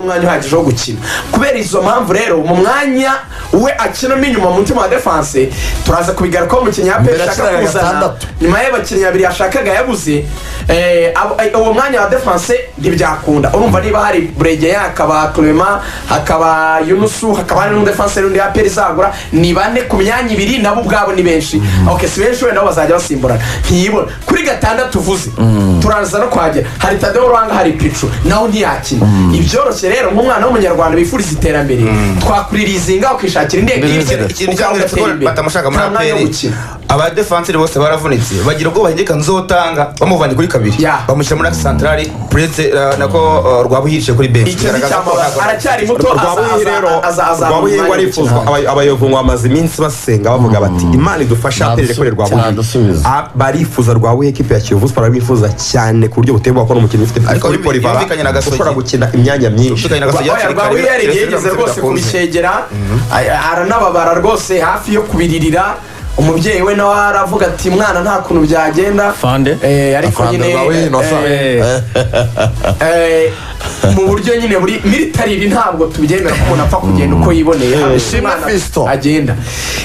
Umwanya uhagije wo gukina. Kubera izo mpamvu rero, mu mwanya we akinamo inyuma mu mutima wa défense, turaza kubigarukaho, umukinnyi ya Mbere APR ashaka yakinaga kuzana gatandatu. nyuma y'abakinnyi babiri yashakaga yabuze, uwo mwanya wa défense ntibyakunda. Urumva niba hari Buregeya, hakaba Clement, hakaba Yunusu, hakaba hari n'umudefanse n'undi APR izagura, ni bane ku myanya ibiri, nabo ubwabo ni benshi. Ok, si benshi wenda, nabo bazajya basimburana, ntiyibona. Kuri gatandatu uvuze, turaza no kuhagera, hari Tadeo Rwanga, hari Picu, naho ntiyakina. Ibyoroshye rero, nk'umwana w'Umunyarwanda wifuriza iterambere, twakuririzinga ukishakira indi ekipe, Ikintu ukaba cyangwa ugatera imbere. batamushaka muri Nta mwanya wo APR, gukina. Abadefanseri bose baravunitse, bagira ubwoba, hengeka nzotanga bamuvanye kuri kabiri, bamushyira muri axe central. Prince, nako Rwabuhiye kuri bench. Icyo Bigaragaza ko nticyambabaza, aracyari muto, Rwabuhihi rero, aza Rwabuhihi ngo arifuzwa. Abayovu ngo bamaze iminsi basenga, bavuga bati: "Imana idufashe APR irekure Rwabuhihi." Ntadusubiza. Barifuza Rwabuhihi, ekipe ya Kiyovu Sport barifuza cyane ku buryo buteye ubwoba, ko ni umukinnyi ufite Ariko uri polyvalent, yumvikanye na Gasogi. ushobora gukina imyanya myinshi. Yumvikanye na Gasogi Oya, hakiri kare, Rwabuhihi yari keretse yigeze biramutse rwose bidakunze. kubishyegera, aranababara rwose hafi yo kubiririra. Umubyeyi we nawe aravuga ati: "Mwana, nta kuntu byagenda." Fande. Ariko Afande nyine Rwabuhihi Innocent. Mu buryo nyine buri militarily ntabwo tubyemera ko umuntu apfa kugenda uko yiboneye. Hano Ishimwe umwana Fiston. agenda.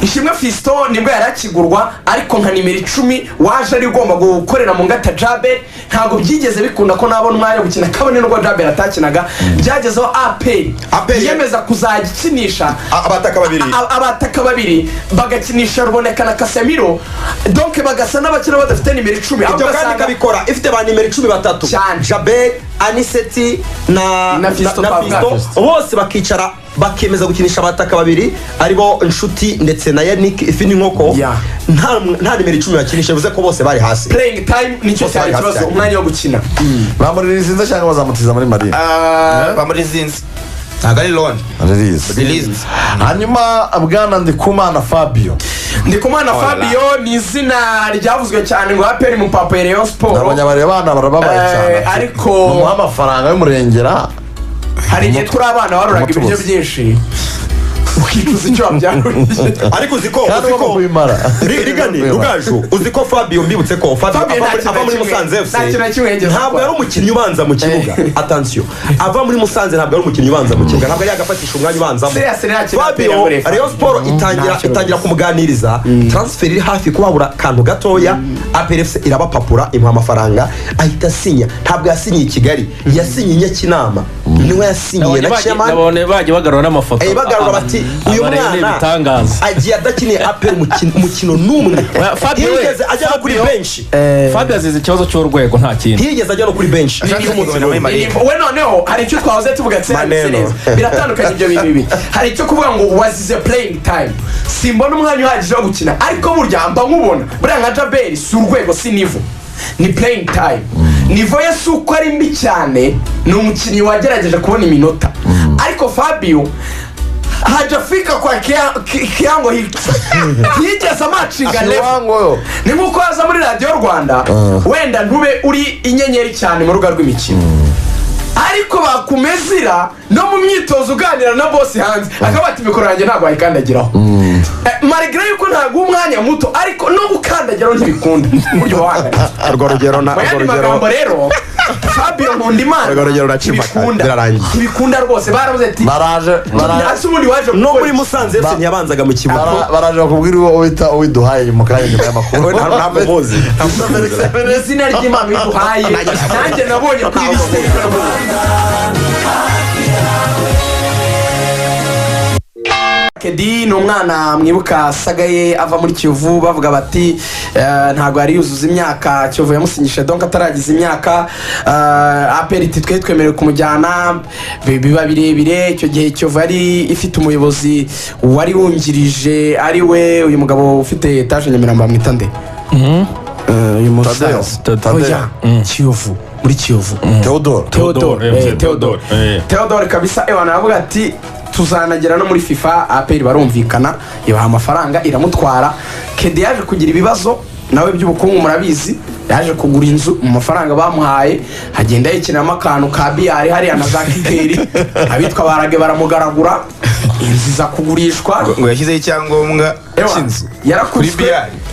Ishimwe Fiston nibwo yari akigurwa, ariko nka nimero 10 waje ari ugomba gukorera mu ngata Jaber, ntabwo byigeze bikunda ko nabona umwanya wo gukina, kabone n'ubwo Jaber atakinaga. Byagezeho APR APR yiyemeza kuzajya ikinisha abataka babiri. Abataka babiri, bagakinisha Ruboneka na Casemiro, donc bagasa n'abakina badafite nimero 10, Ibyo ahubwo kandi ugasanga ikabikora ifite ba nimero 10 batatu. Cyane. Jabel, Aniseti na Na Fiston na twavuga. Fiston, bose bakicara, bakemeza gukinisha abataka babiri, aribo Nshuti ndetse na Yannick Ifi n'inkoko. Nta nimero 10 bakinisha, bivuze ko bose bari hasi. Playing time nicyo Bose cyari bari hasi ikibazo, cyane. umwanya wo gukina. Bamuririzinze cyangwa bazamutiza muri Marine? Bamurizinze, ntabwo ari loan. Release. Released. Hanyuma bwana Ndikumana Fabio. Ndikumana Oh la la. Fabio ni izina ryavuzwe cyane ngo APR mu papa ya Rayon Sport. Abanyabareba bana barababaye cyane. Ariko Mumuha amafaranga y'umurengera. hari igihe turi abana waruraga ibiryo Umutubuzi. byinshi, ukicuza icyo wabyaruriye. Ariko uzi ko Kandi uzi ugomba ko kubimara. Rigani Rugaju, uzi ko Fabio, mbibutse ko Fabio Fabio ava nta kintu ava muri na kimwe- Musanze FC, nta kintu na kimwe yigeze ntabwo akora. yari umukinnyi ubanza mu kibuga. Attention, ava muri Musanze ntabwo yari umukinnyi ubanza mu kibuga, ntabwo yari yagafatisha umwanya ubanzamo. Serious, nta kintu Fabio, atera muri Rayon Sport itangira Ntacyo itangira rwose. kumuganiriza, transfer iri hafi kuhabura akantu gatoya, APR FC irabapapura, imuha amafaranga, ahita asinya. Ntabwo yasinyiye i Kigali, yasinyiye i Nyakinama, niwe yasinyiye na chairman. Nabonye bagiye bagarura n'amafoto. Bagarura bati: "Uyu Abareba ni mwana ibitangaza. agiye adakiniye APR umukino n'umwe." Oya, Fabio we, Ntiyigeze ajya no kuri Fabio- bench. Fabio azize ikibazo cy'urwego, nta kindi. Ntiyigeze ajya no kuri bench. Ashaka kugabanya muri Marine. We noneho hari icyo twahoze tuvuga tse Maneno. neza, biratandukanye ibyo bintu bibiri. Hari icyo kuvuga ngo wazize playing time, simbona umwanya uhagije wo gukina, ariko burya mba nkubona buriya nka Jaberi si urwego, si niveau, ni playing time. Niveau ye si uko ari mbi cyane, ni umukinnyi wagerageje kubona iminota, ariko Fabio hajafika kwa kiwango hiki, ntiyigeze amacinga level. Kiwango yo. Ni nk'uko waza muri Radiyo Rwanda, wenda ntube uri inyenyeri cyane mu rubuga rw'imikino, ariko bakumezira no mu myitozo, uganira na boss hanze, akaba ati: "Mikoro yanjye ntabwo wayikandagiraho." Malgré yuko ntabwo umwanya muto, ariko no gukandagiraho ntibikunda, uburyo wahanganye. Urwo rugero na Mu urwo yandi rugero magambo rero, Fabio Nkundimana Urwo rugero ruracimaka, ntibikunda. birarangiye. Ntibikunda rwose, baravuze ati Baraje, baraje. Ese ubundi waje No gukora muri iki? Musanze FC ntiyabanzaga mu kibuga. Baraje bakubwira uwo wita uwiduhaye mu kanya nyuma y'amakuru. We ntabwo muzi. Mu izina ry'Imana iduhaye, nanjye nabonye kuri liste. Kedi ni umwana mwibuka sagaye ava muri Kiyovu, bavuga bati ntabwo yari yuzuza imyaka, Kiyovu yamusinyishije donc ataragize imyaka. APR iti: "Twe twemerewe kumujyana." Biba birebire. Icyo gihe Kiyovu yari ifite umuyobozi wari wungirije, ari we uyu mugabo ufite etaje Nyamirambo, bamwita nde? Uyu musaza. Tadeo. Oya, Kiyovu, muri Kiyovu. Theodore. Theodore. Theodore, Theodore. Theodore. Theodore kabisa. Ewana aravuga ati: "Tuzanagera no muri FIFA." APR barumvikana, ibaha amafaranga, iramutwara. Kedi yaje kugira ibibazo nawe by'ubukungu, murabizi, yaje kugura inzu mu mafaranga bamuhaye, agenda yikiniramo akantu ka biyari hariya na za kikeri, abitwa barage baramugaragura, inzu iza kugurishwa. Ngo yashyizeho icyangombwa Ewa, cy'inzu kuri yarakubiswe. biyari.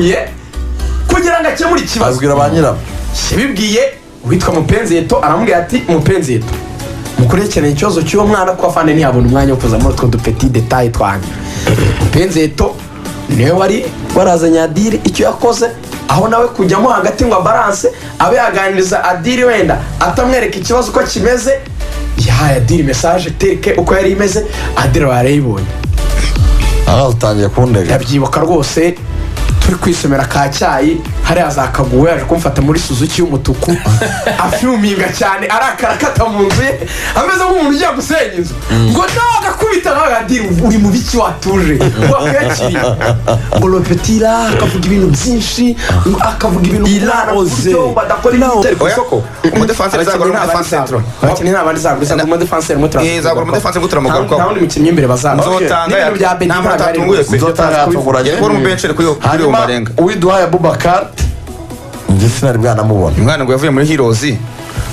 Yabikemuye kugira ngo akemure ikibazo. Abwira ba nyirabyo. Yabibwiye uwitwa Mupenzi Yeto, aramubwira ati: "Mupenzi Yeto, mukurikirane ikibazo cy'uwo mwana, kuko afande ntiyabona umwanya wo kuza muri utwo dupetits détails twanyu." Mupenzi Yeto niwe wari warazanye Adiri. Icyo yakoze aho nawe kujyamo hagati ngo abalance, abe yaganiriza Adiri, wenda atamwereka ikibazo uko kimeze, yahaye Adiri message teke uko yari imeze. Adiri barayibonye. Aha utangiye kundega. Ndabyibuka rwose, turi kwisomera ka cyayi hariya za Kaguwe, yaje kumfata muri Suzuki y'umutuku, afuminga cyane, arakara, akata mu nzu ye ameze nk'umuntu ugiye gusenya inzu, ngo nawe agakubita nawe. "Adiri, uri mu biki? Watuje, wakwiyakiriye?" Ngo le petit là akavuga ibintu byinshi, ngo akavuga ibintu Il a ku mwana, ku osé. buryo badakora ibintu. Cyari ku isoko umudefanse izagura, umudefanse central. Abakinnyi nta bandi izagura, izagura umudefanse rimwe. Izagura umudefanse rimwe, turamugarukaho. Nta wundi mukinnyi w'imbere bazagura. Nzotanga N'ibintu bya Bedi nta muntu ntabwo ari atatunguye pe. Nzotanga yatunguranye. Yari kubona umubenceri kuri uwo Hanyuma Marenga. Uwiduhaye Abubakar, njye sinari bwanamubona. Umwana ngo yavuye muri Heroes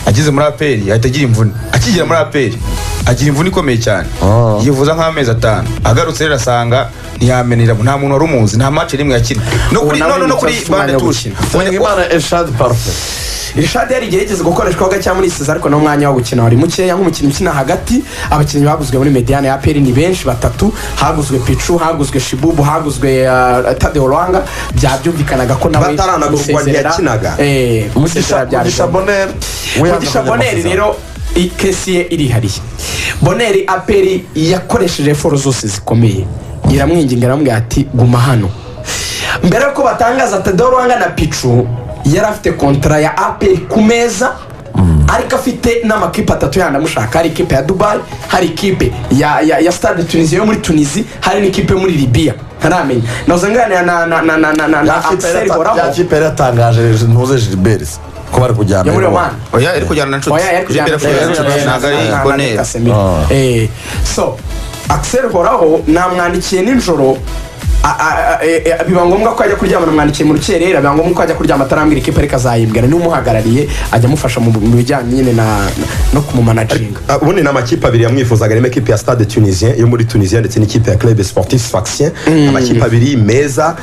ageze muri APR ahita agira imvune. Akigera muri APR agira imvune ikomeye cyane, yivuza nk'amezi 5. Agarutse rero asanga ntiyamenera, nta muntu wari umuzi, nta match rimwe yakina no kuri Ubu nawe no kuri ni ikibazo bande cy'umwanya wo touche. gukina. Nsengimana Eshadi Parfait. Irishadi yari igihe yigeze gukoreshwa gake muri isiza, ariko n'umwanya wo gukina wari mukeya nk'umukinnyi ukina hagati. Abakinnyi baguzwe muri médiane ya APR ni benshi, batatu. Haguzwe Pichu, haguzwe Shibubu, haguzwe Tadeo Lwanga. Byabyumvikanaga ko nawe Bataranagurwa ntiyakinaga. Gusezera byari Mugisha ngombwa. Bonheur. Mugisha Bonheur rero, icase ye irihariye. Bonheur, APR yakoresheje efforts zose zikomeye, iramwinginga, iramubwira ati: "Guma hano." Mbere yuko batangaza Tadeo Lwanga na Pichu, yari afite contrat ya APR ku meza, ariko afite n'amakipe atatu yandi amushaka. Hari ikipe ya Dubai, hari ikipe ya Stade Tunisia yo muri Tunisi, hari n'ikipe yo muri Libya ntaramenya. Nahoze nganira na Axel Horaho. Ya kipe yari yatangaje ntuze Gilbert ko bari kujyana Yo muri Oman. Oya, yari kujyana na Nshuti. Oya, yari kujyana Gilbert avuye na Nshuti, ntabwo ari Bonheur. Casemiro. So Axel Horaho namwandikiye nijoro, biba ngombwa ko ajya kuryama. Namwandikiye mu rukerera, biba ngombwa ko ajya kuryama atarambwira ikipe, ariko azayimbwira. Niwe umuhagarariye, ajya amufasha mu bijyanye nyine no kumumanaginga. Ubundi ni amakipe abiri yamwifuzaga, harimo ekipe ya Stade Tunisien yo muri Tunisia ndetse n'ikipe ya Club Sportif Sfaxien. Amakipe abiri meza,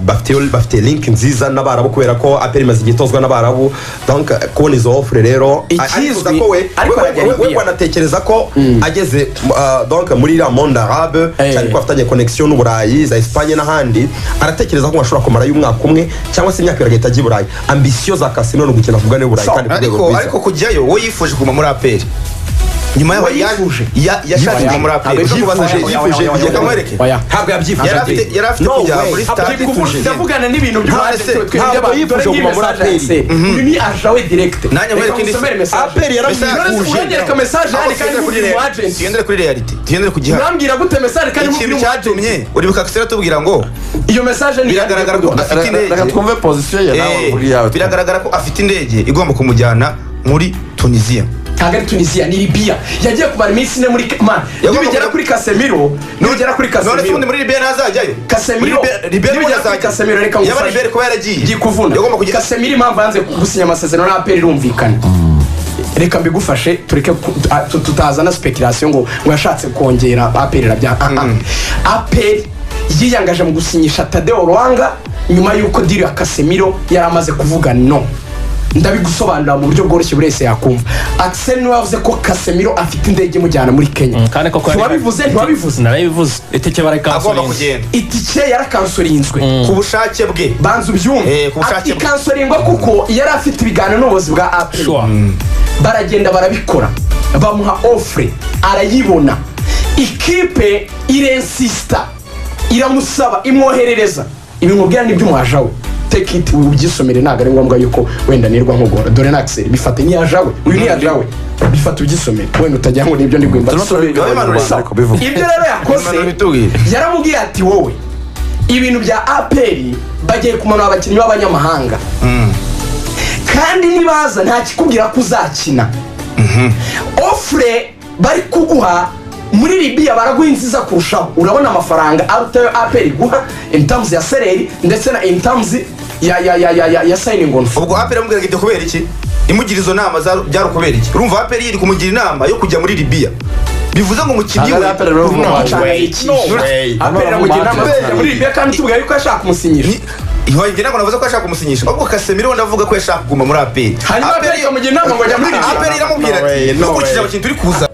bafite link nziza n'Abarabu, kubera ko APR imaze igihe itozwa n'Abarabu. Donc kubona izo offre rero, Ikizwi, arifuza ko we ariko arajya we Libya. wanatekereza ko ageze donc muri iriya monde arabe, cyane ko afitanye connexion n'Uburayi. Burayi, za Espagne n'ahandi. Aratekereza ko ashobora kumarayo umwaka umwe cyangwa se imyaka 2, agahita ajya i Burayi. Ambition za Casemiro ni ugukina ku mugabane w'u Burayi kandi ku rwego Ariko rwiza. Ariko kujyayo, we yifuje kuguma muri APR nyuma yaho. We yifuje? Yashatse kuguma muri APR. Yifuje, yifuje. Reka nkwereke. Oya. Ntabwo yabyifuje. Yari afite No kujya way. muri Stade Tunisien. Ndavugana n'ibintu None se, ntabwo yifuje kuguma muri APR. Uyu ni agent we direct. Nanjye nkwereke Reka ngusomere message. APR yaramwifuje. Uranyereka message yandi kandi nkubwira umu agent. Tugendere kuri reality, tugendere ku gihari. Urambwira gute message kandi Ikintu nkubwira umu agent? cyatumye, uribuka Axel atubwira ngo Iyo message ni biragaragara ko afite indege. Reka twumve position ye, nawe uvuge iyawe. Biragaragara ko afite indege igomba kumujyana muri Tunisia. Ntabwo ari Tunisia, ni Libya. Yagiye kumara iminsi 4 muri man. Nibigera kuri Casemiro, nibigera kuri None se ubundi Casemiro, muri Libya ntazajyayo? Casemiro, Muri Libya nibigera kuri azajya. Casemiro, reka Yaba ngufashe. Libya kuba yaragiye, Byikuvuna. yagomba kujya. Casemiro, impamvu yanze gusinya amasezerano na APR irumvikana. Reka mbigufashe, tureke tutazana speculation ngo yashatse kongera APR irabya. APR yiyangaje mu gusinyisha Tadeo Lwanga nyuma y'uko deal ya Casemiro yari amaze kuvuga no. Ndabigusobanurira mu buryo bworoshye buri wese yakumva. Axel niwe wavuze ko Casemiro afite indege imujyana muri Kenya. Kandi koko Ntiwabivuze? Ntiwabivuze? Narabivuze, itike Agomba barayikansorinze. kugenda. Itike yarakansorinzwe. Ku bushake bwe. Banza ubyumve. Ku bushake bwe. Ikansoringwa kuko yari afite ibiganiro n'ubuyobozi bwa APR. Baragenda barabikora, bamuha offre arayibona, ikipe irensisita, iramusaba, imwoherereza. Ibi nkubwira ni iby'umu agent we, take it ubyisomere, ntabwo ari ngombwa yuko wenda nirwa nkugora. Dore nakiseri, bifate, ni agent we, uyu ni agent we, bifate ubyisomere, wenda utagira ngo nibyo ndi guhimba. Turimo turabivuga Abanyarwanda, ariko bivuga. Ibyo rero yakoze, Impanuro bitubwire. yaramubwiye ati: "Wowe ibintu bya APR bagiye kumanura abakinnyi b'abanyamahanga, kandi nibaza nta kikubwira ko uzakina. Offre bari kuguha muri Libiya baraguha inziza kurushaho, urabona amafaranga arutayo APR iguha in terms ya salary ndetse na in terms ya signing on fee." Ubwo APR yamubwiraga ibyo kubera iki? Imugira izo nama byari ukubera iki? Urumva APR yiri kumugira inama yo kujya muri Libya, bivuze ngo umukinnyi Ntabwo we ari APR rero uvuga ngo No way. APR iramugira inama yo kujya muri Libiya kandi tubwira yuko ashaka kumusinyisha. Njye ntabwo navuze ko ashaka kumusinyisha, ahubwo Casemiro we ndavuga ko yashaka kuguma muri APR. Hanyuma APR ikamugira inama ngo ajya muri Libya. APR iramubwira No way, ati no dukurikije way. abakinnyi turi kuza.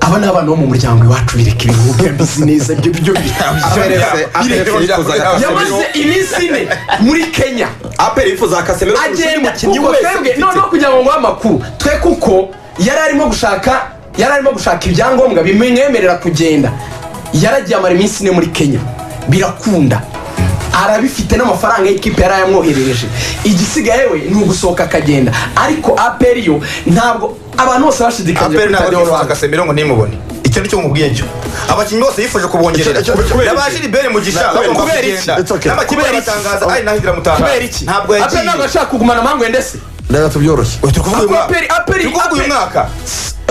Aba ni abana bo mu muryango iwacu, bireka ibihugu mbizi neza ibyo byo. APR yifuzaga Yamaze iminsi 4 muri Kenya. APR yifuzaga Casemiro kurusha undi Agenda mukinnyi kuko wese twebwe ifite. noneho kugira ngo nguhe amakuru, twe kuko yari arimo gushaka ibyangombwa bimwemerera kugenda, yaragiye amara iminsi 4 muri Kenya, birakunda, arabifite n'amafaranga y'ikipe yari yamwoherereje. Igisigaye we ni ugusohoka akagenda, ariko APR yo ntabwo abantu bose bashidikanya APR kuri ntabwo Tadeo yifuza Lwanga. Casemiro ngo ntimubone. Icyo nicyo mubwiye cyo, abakinnyi bose yifuje kubongerera Kubera iki? n'aba Gilbert Mugisha bagomba Kubera iki? kugenda. It's okay. N'amakipe Kubera iki? aratangaza, ari naho iramutangaza. Kubera iki? Ntabwo APR yagiye. ntabwo ashaka kugumana Mangwende se? Reka tubyoroshye. Turi kuvuga uyu mwaka. APR APR Turi kuvuga uyu APR mwaka.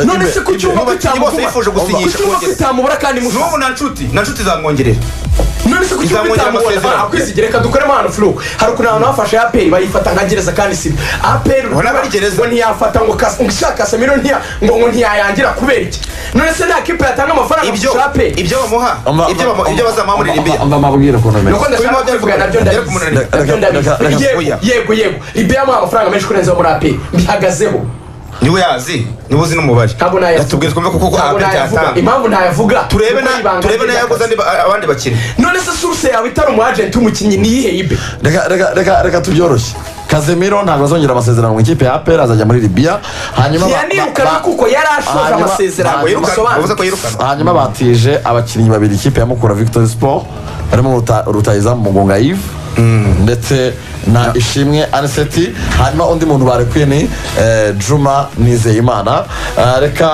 None se ku cyumba Mu bakinnyi bose kutamuguma yifuje gusinyisha, ku cyumba kongera. kutamubura kandi mushaka? N'ubu na Nshuti zamwongerera. None se ku cyumba Izamwongera itamubona? amasezerano. Akwizigira, reka dukoremo hano flu. Hari ukuntu abantu bafashe APR bayifata nka gereza, kandi si APR. Ubona ari gereza. Ngo ntiyafata ngo ngo ishaka Casemiro ngo ntiyayangira kubera iki? None se nta kipe yatanga amafaranga Ibyo kurusha APR? Ibyo bamuha, ibyo bazamuha muri Libya. Mva mabwire ukuntu bimeze. Nuko ndashaka kubivuga nabyo ndabizi. Kumunanira. Nabyo ndabizi. Reka- Yego, Oya. yego, yego, Libya yamuha amafaranga menshi kurenza ayo muri APR, mbihagazeho. Niwe yazi, niwe uzi n'umubare. Ntabwo nayavuga. Yatubwiye twumve kuko Ntabwo APR nayavuga. yatanga. Impamvu ntayavuga Turebe nuko na ibanga turebe rye n'ayaguze ry'akazi. abandi bakinnyi. None se source yawe itari umu agent w'umukinnyi ni iyihe ibe? Reka reka reka reka tubyoroshye. Casemiro ntabwo azongera amasezerano mu ikipe ya APR, azajya muri Libya. Hanyuma Ntiyanirukanwe kuko yari ashoje amasezerano. Yirukanwe, bavuze ko yirukanwe. Hanyuma batije abakinnyi babiri ikipe ya Mukura Victory Sport, barimo rutahizamu Mugunga Yves ndetse na Ishimwe Aniseti. Hanyuma undi muntu barekuye ni Juma Nizeyimana. Reka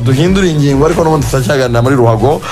duhindure ingingo, ariko n'ubundi turacyaganira muri ruhago.